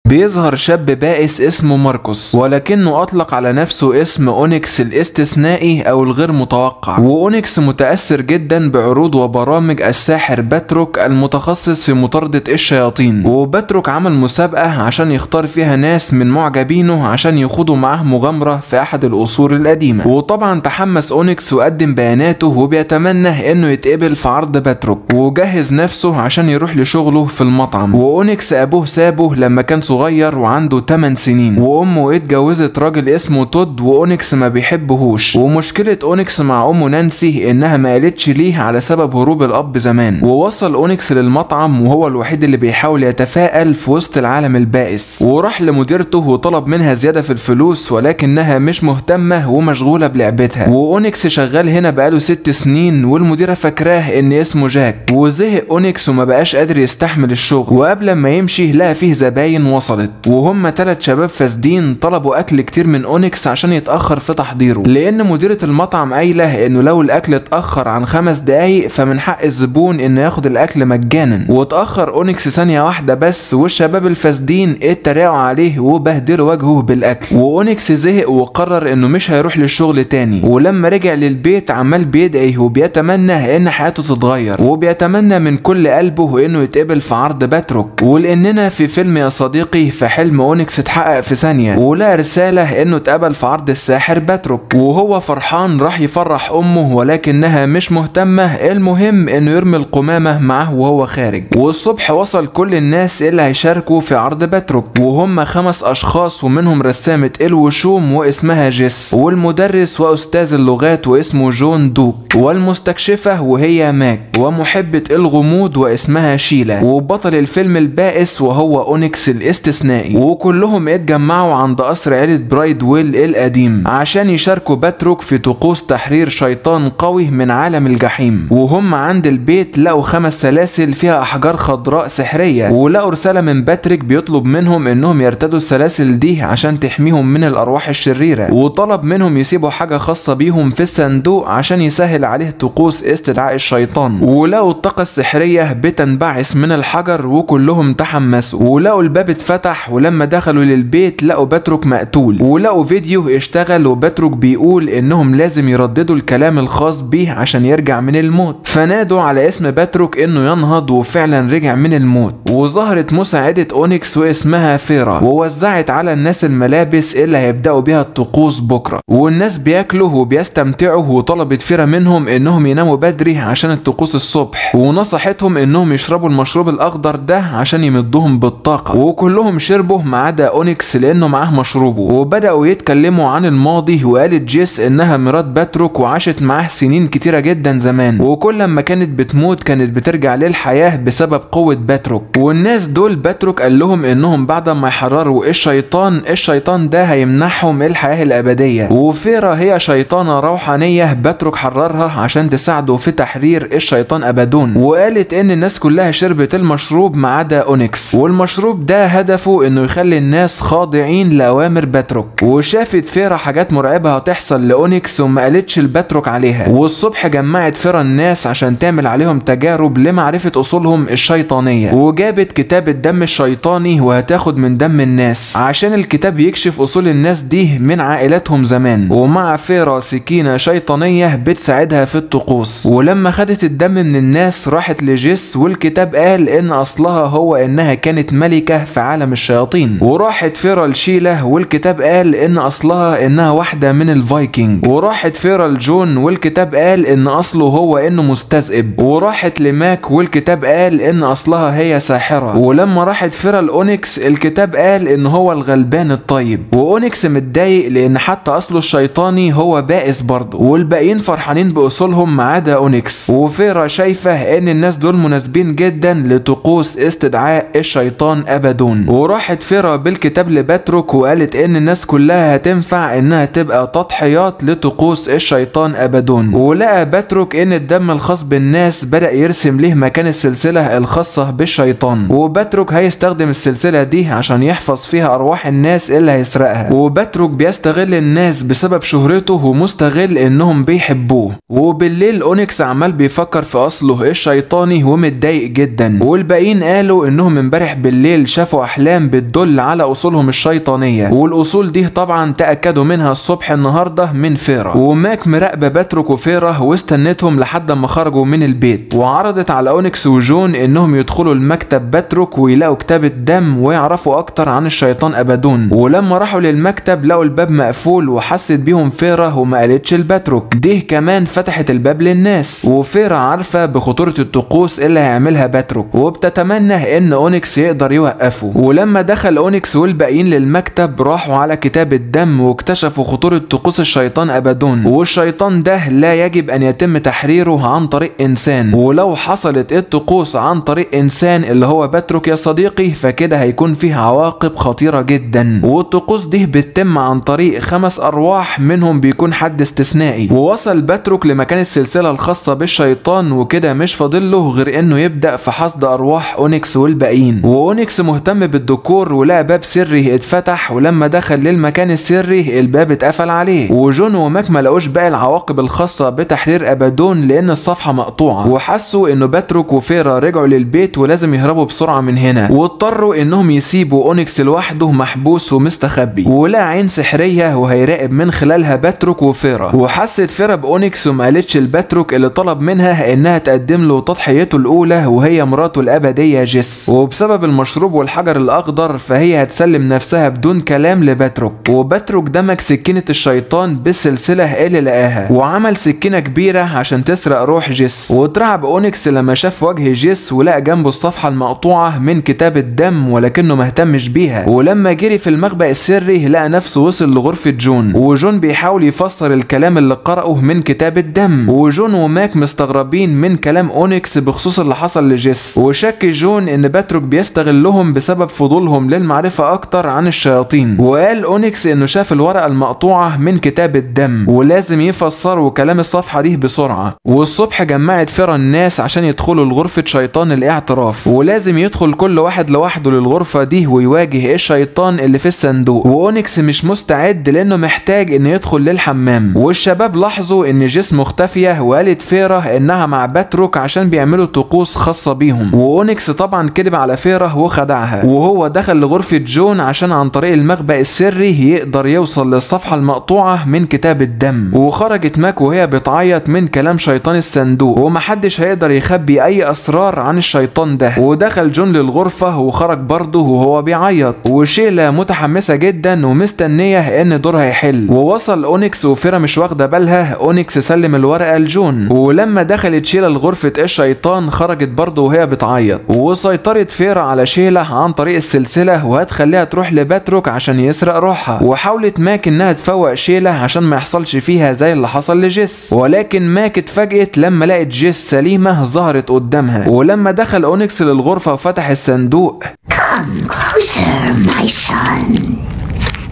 بيظهر شاب بائس اسمه ماركوس، ولكنه أطلق على نفسه اسم أونيكس الاستثنائي أو الغير متوقع. وأونيكس متأثر جدا بعروض وبرامج الساحر باتروك المتخصص في مطاردة الشياطين. وباتروك عمل مسابقة عشان يختار فيها ناس من معجبينه عشان يخوضوا معاه مغامرة في أحد القصور القديمة. وطبعا تحمس أونيكس وقدم بياناته وبيتمنى إنه يتقبل في عرض باتروك، وجهز نفسه عشان يروح لشغلة في المطعم. وأونيكس أبوه سابه لما كان صغير وعنده 8 سنين، وامه اتجوزت راجل اسمه تود، واونيكس ما بيحبهوش. ومشكلة اونيكس مع امه نانسي انها ما قالتش ليه على سبب هروب الاب زمان. ووصل اونيكس للمطعم وهو الوحيد اللي بيحاول يتفائل في وسط العالم البائس، وراح لمديرته وطلب منها زيادة في الفلوس، ولكنها مش مهتمة ومشغولة بلعبتها. واونيكس شغال هنا بقاله 6 سنين، والمديرة فاكراه ان اسمه جاك. وزهق اونيكس وما بقاش قادر يستحمل الشغل، وقبل ما يمشي لقى فيه زباين وصلت، وهم 3 شباب فاسدين طلبوا اكل كتير من اونيكس عشان يتاخر في تحضيره، لان مديره المطعم قايله انه لو الاكل اتاخر عن 5 دقايق فمن حق الزبون انه ياخد الاكل مجانا. واتاخر اونيكس ثانية واحدة بس، والشباب الفاسدين اتريقوا عليه وبهدلوا وجهه بالاكل. واونيكس زهق وقرر انه مش هيروح للشغل تاني. ولما رجع للبيت عمال بيدعي وبيتمنى ان حياته تتغير، وبيتمنى من كل قلبه انه يتقبل في عرض باتروك. ولاننا في فيلم يا صديقي، فحلم اونيكس اتحقق في ثانية، ولقى رسالة انه اتقبل في عرض الساحر باتروك. وهو فرحان راح يفرح امه، ولكنها مش مهتمة، المهم انه يرمي القمامة معاه وهو خارج. والصبح وصل كل الناس اللي هيشاركوا في عرض باتروك، وهم 5 اشخاص، ومنهم رسامة الوشوم واسمها جيس، والمدرس واستاذ اللغات واسمه جون دوك، والمستكشفة وهي ماك، ومحبة الغموض واسمها شيلا، وبطل الفيلم البائس وهو اونيكس الاستثنائي. وكلهم اتجمعوا عند قصر عيلة برايدويل القديم عشان يشاركوا باتروك في طقوس تحرير شيطان قوي من عالم الجحيم. وهم عند البيت لقوا 5 سلاسل فيها احجار خضراء سحرية، ولقوا رسالة من باتريك بيطلب منهم انهم يرتدوا السلاسل دي عشان تحميهم من الارواح الشريرة، وطلب منهم يسيبوا حاجة خاصة بيهم في الصندوق عشان يسهل عليه طقوس استدعاء الشيطان. ولقوا الطاقة السحرية بتنبعث من الحجر وكلهم تحمسوا، ولقوا الباب اتفتح، ولما دخلوا للبيت لقوا باتروك مقتول، ولقوا فيديو اشتغل وباتروك بيقول انهم لازم يرددوا الكلام الخاص بيه عشان يرجع من الموت. فنادوا على اسم باتروك انه ينهض، وفعلا رجع من الموت. وظهرت مساعدة اونيكس واسمها فيرا، ووزعت على الناس الملابس اللي هيبدأوا بيها الطقوس بكرة، والناس بياكلوا وبيستمتعوا. وطلبت فيرا منهم انهم يناموا بدري عشان الطقوس الصبح، ونصحتهم انهم يشربوا المشروب الاخضر ده عشان يمدوهم بالطاقة، وكلهم شربوا ما عدا اونيكس لانه معاه مشروبه. وبدأوا يتكلموا عن الماضي، وقالت جيس انها مرات باتروك وعاشت معاه سنين كتيرة جدا زمان، وكل لما كانت بتموت كانت بترجع للحياة بسبب قوة باتروك. والناس دول باتروك قال لهم انهم بعد ما يحرروا الشيطان، الشيطان ده هيمنحهم الحياة الابدية. وفيرا هي شيطانة روحانية باتروك حررها عشان تساعده في تحرير الشيطان ابادون. وقالت ان الناس كلها شربت المشروب ما عدا اونيكس، والمشروب ده هدفه انه يخلي الناس خاضعين لاوامر باتروك. وشافت فيرا حاجات مرعبة هتحصل لاونيكس وما قالتش لباتروك عليها. والصبح جمعت فيرا الناس عشان تعمل عليهم تجارب لمعرفة اصولهم الشيطانية، وجابت كتاب الدم الشيطاني وهتاخد من دم الناس عشان الكتاب يكشف اصول الناس دي من عائلاتهم زمان. ومع فيرا سكينة شيطانية بتساعدها في الطقوس. ولما خدت الدم من الناس راحت لجيس، والكتاب قال ان اصلها هو انها كانت ملكة في عالم الشياطين. وراحت فيرا لشيلا، والكتاب قال ان اصلها انها واحدة من الفايكنج. وراحت فيرا لجون، والكتاب قال ان اصله هو انه مستذئب. وراحت لماك، والكتاب قال ان اصلها هي ساحرة. ولما راحت فيرا لاونيكس، الكتاب قال ان هو الغلبان الطيب. واونيكس متضايق لان حتى اصله الشيطاني هو بائس برضه، والباقيين فرحانين باصولهم ما عدا اونيكس. وفيرا شايفة ان الناس دول مناسبين جدا لطقوس استدعاء الشيطان ابادون. وراحت فيرا بالكتاب لباتروك وقالت ان الناس كلها هتنفع انها تبقى تضحيات لطقوس الشيطان ابادون. ولقى باتروك ان الدم الخاص بالناس بدأ يرسم ليه مكان السلسلة الخاصة بالشيطان، وباتروك هيستخدم السلسلة دي عشان يحفظ فيها ارواح الناس اللي هيسرقها. وباتروك بيستغل الناس بسبب شهرته ومستغل انهم بيحبوه. وبالليل اونيكس عمال بيفكر في اصله الشيطاني ومتضايق جدا، والباقيين قالوا انهم امبارح بالليل شافوا احلام احلام بتدل على اصولهم الشيطانية، والاصول دي طبعا تاكدوا منها الصبح النهارده من فيرا. وماك مراقبة باتروك وفيرا واستنتهم لحد ما خرجوا من البيت، وعرضت على اونكس وجون انهم يدخلوا المكتب باتروك ويلاقوا كتابة دم ويعرفوا اكتر عن الشيطان ابادون. ولما راحوا للمكتب لقوا الباب مقفول، وحست بيهم فيرا وما قالتش لباتروك. ده كمان فتحت الباب للناس، وفيرا عارفه بخطورة الطقوس اللي هيعملها باتروك، وبتتمنى ان اونكس يقدر يوقفه. ولما دخل اونكس والباقيين للمكتب راحوا على كتاب الدم واكتشفوا خطورة طقوس الشيطان ابادون، والشيطان ده لا يجب ان يتم تحريره عن طريق انسان، ولو حصلت الطقوس عن طريق انسان اللي هو باتروك يا صديقي فكده هيكون فيه عواقب خطيرة جدا. والطقوس دي بتتم عن طريق 5 ارواح منهم بيكون حد استثنائي. ووصل باتروك لمكان السلسلة الخاصة بالشيطان، وكده مش فاضل له غير انه يبدا في حصد ارواح اونكس والباقيين. واونكس مهتم بالديكور، ولقى باب سري اتفتح، ولما دخل للمكان السري الباب اتقفل عليه. وجون وماك ما لقوش باقي العواقب الخاصة بتحرير ابادون لان الصفحة مقطوعة، وحسوا انه باتروك وفيرا رجعوا للبيت ولازم يهربوا بسرعة من هنا، واضطروا انهم يسيبوا اونكس لوحده محبوس ومستخبي. ولقى عين سحريه وهيراقب من خلالها باتروك وفيرا. وحست فيرا باونكس وما قالتش لباتروك اللي طلب منها انها تقدم له تضحيته الاولى وهي مراته الابدية جيس، وبسبب المشروب والحجر الاخضر فهي هتسلم نفسها بدون كلام لباتروك. وباتروك دمج سكينة الشيطان بالسلسلة اللي لقاها، وعمل سكينة كبيرة عشان تسرق روح جيس. واترعب اونكس لما شاف وجه جيس ولقى جنبه الصفحة المقطوعة من كتاب الدم، ولكنه ما اهتمش بيها. ولما جري في المخبأ السري لقى نفسه وصل لغرفة جون، وجون بيحاول يفسر الكلام اللي قرأه من كتاب الدم. وجون وماك مستغربين من كلام اونكس بخصوص اللي حصل لجيس، وشك جون ان باتروك بيستغلهم بسبب فضولهم للمعرفة اكتر عن الشياطين. وقال اونكس انه شاف الورقة المقطوعة من كتاب الدم ولازم يفسروا كلام الصفحة دي بسرعة. والصبح جمعت فيرا الناس عشان يدخلوا لغرفة شيطان الاعتراف، ولازم يدخل كل واحد لوحده للغرفة دي ويواجه الشيطان اللي في الصندوق. واونكس مش مستعد لانه محتاج انه يدخل للحمام. والشباب لاحظوا ان جيس مختفية، وقالت فيرا انها مع باتروك عشان بيعملوا طقوس خاصة بيهم. واونكس طبعا كذب على فيرا وخدعها، وهو دخل لغرفة جون عشان عن طريق المخبأ السري يقدر يوصل للصفحة المقطوعة من كتاب الدم. وخرجت ماك وهي بتعيط من كلام شيطان الصندوق، ومحدش هيقدر يخبي اي اسرار عن الشيطان ده. ودخل جون للغرفة وخرج برضه وهو بيعيط، وشيلا متحمسة جدا ومستنية ان دورها يحل. ووصل اونكس وفيرا مش واخدة بالها، اونكس سلم الورقة لجون. ولما دخلت شيلا لغرفة الشيطان خرجت برضه وهي بتعيط، وسيطرت فيرا على شيلا عن طريق السلسلة وهتخليها تروح لباتروك عشان يسرق روحها. وحاولت ماك انها تفوق شيلا عشان ما يحصلش فيها زي اللي حصل لجيس، ولكن ماك اتفاجئت لما لقت جيس سليمة ظهرت قدامها. ولما دخل اونكس للغرفة وفتح الصندوق، Come closer, my son.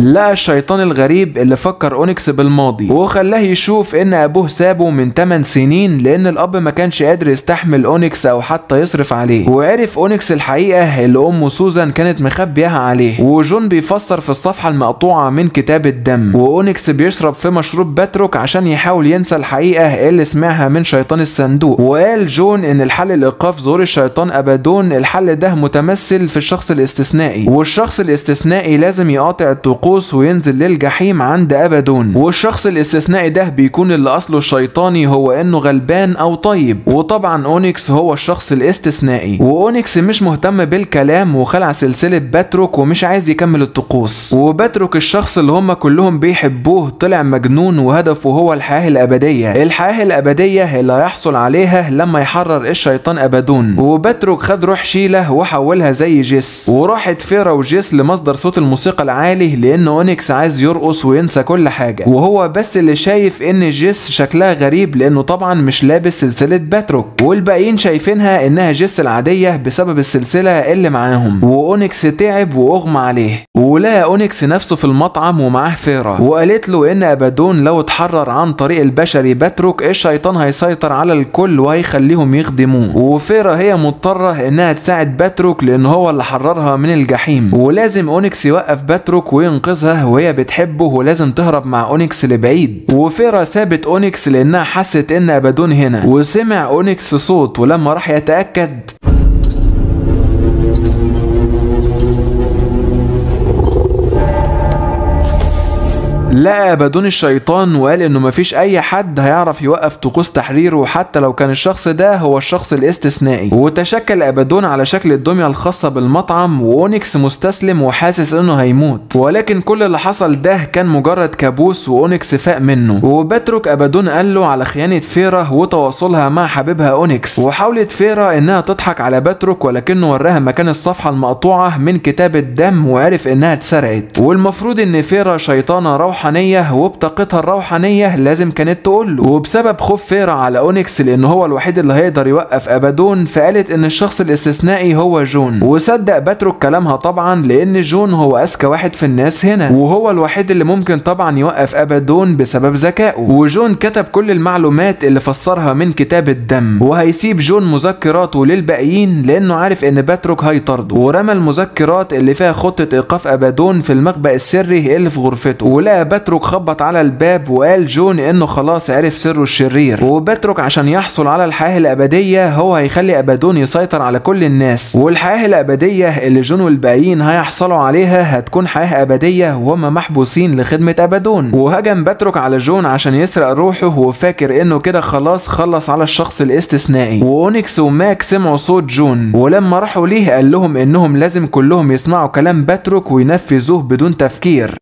لقى الشيطان الغريب اللي فكر اونكس بالماضي وخلاه يشوف ان ابوه سابه من 8 سنين لان الاب ما كانش قادر يستحمل اونكس او حتى يصرف عليه. وعرف اونكس الحقيقة اللي امه سوزان كانت مخبياها عليه. وجون بيفسر في الصفحة المقطوعة من كتاب الدم، واونكس بيشرب في مشروب باتروك عشان يحاول ينسى الحقيقة اللي سمعها من شيطان الصندوق. وقال جون ان الحل لايقاف ظهور الشيطان ابادون، الحل ده متمثل في الشخص الاستثنائي، والشخص الاستثنائي لازم يقاطع الطقوس وينزل للجحيم عند ابادون. والشخص الاستثنائي ده بيكون اللي اصله الشيطاني هو انه غلبان او طيب، وطبعا اونكس هو الشخص الاستثنائي. واونكس مش مهتم بالكلام وخلع سلسلة باتروك ومش عايز يكمل الطقوس. وباتروك الشخص اللي هم كلهم بيحبوه طلع مجنون وهدفه هو الحياة الابدية، الحياة الابدية اللي هيحصل عليها لما يحرر الشيطان ابادون. وباتروك خد روح شيلا وحولها زي جيس، وراحت فيرا وجيس لمصدر صوت الموسيقى العالي لان اونكس عايز يرقص وينسى كل حاجة، وهو بس اللي شايف ان جيس شكلها غريب لانه طبعا مش لابس سلسلة باتروك، والباقيين شايفينها انها جيس العادية بسبب السلسلة اللي معاهم. واونكس تعب واغمى عليه، ولقى اونكس نفسه في المطعم ومعاه فيرا، وقالت له ان ابادون لو اتحرر عن طريق البشري باتروك الشيطان هيسيطر على الكل وهيخليهم يخدموه. وفيرا هي مضطرة انها تساعد باتروك لان هو اللي حررها من الجحيم، ولازم اونكس يوقف باتروك وينقذها وهي بتحبه ولازم تهرب مع اونكس لبعيد. وفيرا سابت اونكس لانها حست ان ابادون هنا، وسمع اونكس صوت، ولما راح يتأكد لقى أبادون الشيطان وقال انه مفيش اي حد هيعرف يوقف طقوس تحريره حتى لو كان الشخص ده هو الشخص الاستثنائي. وتشكل أبادون على شكل الدمية الخاصة بالمطعم، وأونيكس مستسلم وحاسس انه هيموت، ولكن كل اللي حصل ده كان مجرد كابوس وأونيكس فاق منه. وباتروك أبادون قال له على خيانة فيرا وتواصلها مع حبيبها أونيكس، وحاولت فيرا انها تضحك على باتروك ولكنه وراها مكان الصفحة المقطوعة من كتاب الدم وعرف انها اتسرقت. والمفروض ان فيرا شيطانة روحانية وبطاقتها الروحانية لازم كانت تقول له، وبسبب خوف فيرا على أونيكس لان هو الوحيد اللي هيقدر يوقف أبادون فقالت ان الشخص الاستثنائي هو جون. وصدق باتروك كلامها طبعا لان جون هو اذكى واحد في الناس هنا وهو الوحيد اللي ممكن طبعا يوقف أبادون بسبب ذكائه. وجون كتب كل المعلومات اللي فسرها من كتاب الدم، وهيسيب جون مذكراته للباقيين لانه عارف ان باتروك هيطرده. ورمى المذكرات اللي فيها خطة ايقاف أبادون في المخبأ السري اللي في غرفته. ولقى باتروك خبط على الباب وقال جون انه خلاص عرف سره الشرير، وباتروك عشان يحصل على الحياة الأبدية هو هيخلي أبادون يسيطر على كل الناس، والحياة الأبدية اللي جون والباقيين هيحصلوا عليها هتكون حياة أبدية وهم محبوسين لخدمة أبادون. وهجم باتروك على جون عشان يسرق روحه وفاكر انه كده خلاص خلص على الشخص الاستثنائي. وأونيكس وماك سمعوا صوت جون، ولما راحوا ليه قال لهم انهم لازم كلهم يسمعوا كلام باتروك وينفذوه بدون تفكير.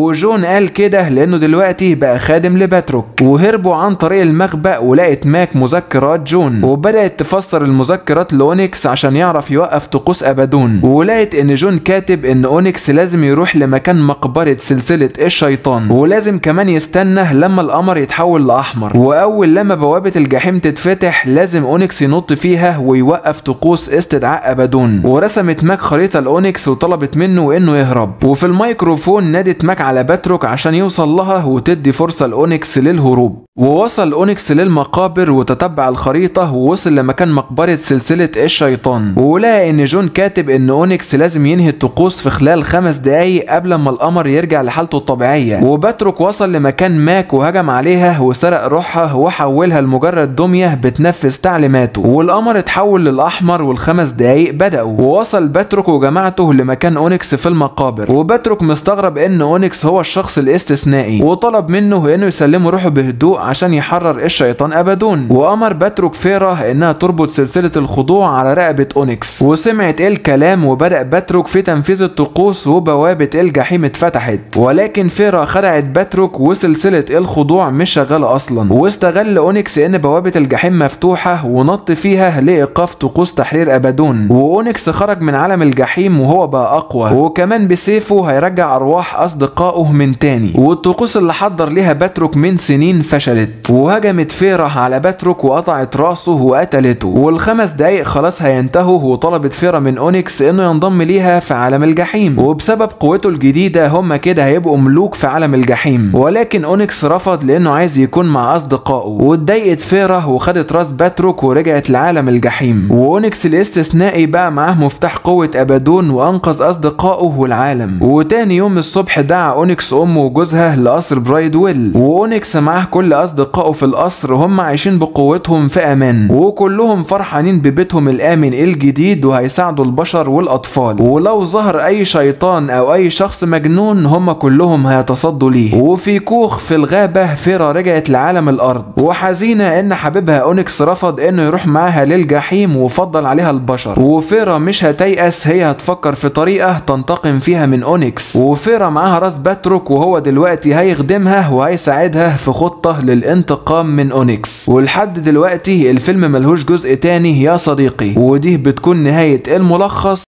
وجون قال كده لانه دلوقتي بقى خادم لباتروك. وهربوا عن طريق المخبأ ولقت ماك مذكرات جون، وبدأت تفسر المذكرات لأونيكس عشان يعرف يوقف طقوس أبادون. ولقت ان جون كاتب ان أونيكس لازم يروح لمكان مقبرة سلسلة الشيطان، ولازم كمان يستنى لما القمر يتحول لأحمر، واول لما بوابة الجحيم تتفتح لازم أونيكس ينط فيها ويوقف طقوس استدعاء أبادون. ورسمت ماك خريطة لأونيكس وطلبت منه انه يهرب. وفي الميكروفون نادت ماك على باتروك عشان يوصل لها وتدي فرصة لأونيكس للهروب. ووصل أونيكس للمقابر وتتبع الخريطة ووصل لمكان مقبرة سلسلة الشيطان، ولقى ان جون كاتب ان أونيكس لازم ينهي الطقوس في خلال 5 دقايق قبل ما القمر يرجع لحالته الطبيعية. وباتروك وصل لمكان ماك وهجم عليها وسرق روحها وحولها لمجرد دمية بتنفذ تعليماته، والقمر اتحول للأحمر وال5 دقايق بدأوا. ووصل باتروك وجماعته لمكان أونيكس في المقابر، وباتروك مستغرب ان أونيكس هو الشخص الاستثنائي وطلب منه انه يسلمه روحه بهدوء عشان يحرر الشيطان أبادون. وأمر باتروك فيرا انها تربط سلسلة الخضوع على رقبة أونيكس، وسمعت الكلام وبدأ باتروك في تنفيذ الطقوس وبوابة الجحيم اتفتحت، ولكن فيرا خدعت باتروك وسلسلة الخضوع مش شغالة اصلا. واستغل أونيكس ان بوابة الجحيم مفتوحة ونط فيها لإيقاف طقوس تحرير أبادون. وأونيكس خرج من عالم الجحيم وهو بقى اقوى، وكمان بسيفه هيرجع ارواح اصدقائه من تاني. والطقوس اللي حضر ليها باتروك من سنين فشلت، وهجمت فيرا على باتروك وقطعت راسه وقتلته. وال5 دقايق خلاص هينتهوا، وطلبت فيرا من أونيكس انه ينضم ليها في عالم الجحيم، وبسبب قوته الجديدة هم كده هيبقوا ملوك في عالم الجحيم. ولكن أونيكس رفض لانه عايز يكون مع اصدقائه، واتضايقت فيرا وخدت راس باتروك ورجعت لعالم الجحيم. وأونيكس الاستثنائي بقى معاه مفتاح قوة أبادون وانقذ اصدقائه والعالم. وتاني يوم الصبح دعا أونيكس امه وجوزها لقصر برايدويل، وأونيكس معاه كل اصدقائه في القصر، هم عايشين بقوتهم في امان، وكلهم فرحانين ببيتهم الامن الجديد وهيساعدوا البشر والاطفال. ولو ظهر اي شيطان او اي شخص مجنون هم كلهم هيتصدوا ليه. وفي كوخ في الغابة فيرا رجعت لعالم الارض وحزينة ان حبيبها أونيكس رفض انه يروح معاها للجحيم وفضل عليها البشر. وفيرا مش هتيأس، هي هتفكر في طريقة تنتقم فيها من أونيكس. وفيرا معاها راس باتروك وهو دلوقتي هيخدمها وهيساعدها في خطة للانتقام من أونيكس. ولحد دلوقتي الفيلم ملهوش جزء تاني يا صديقي، ودي بتكون نهاية الملخص.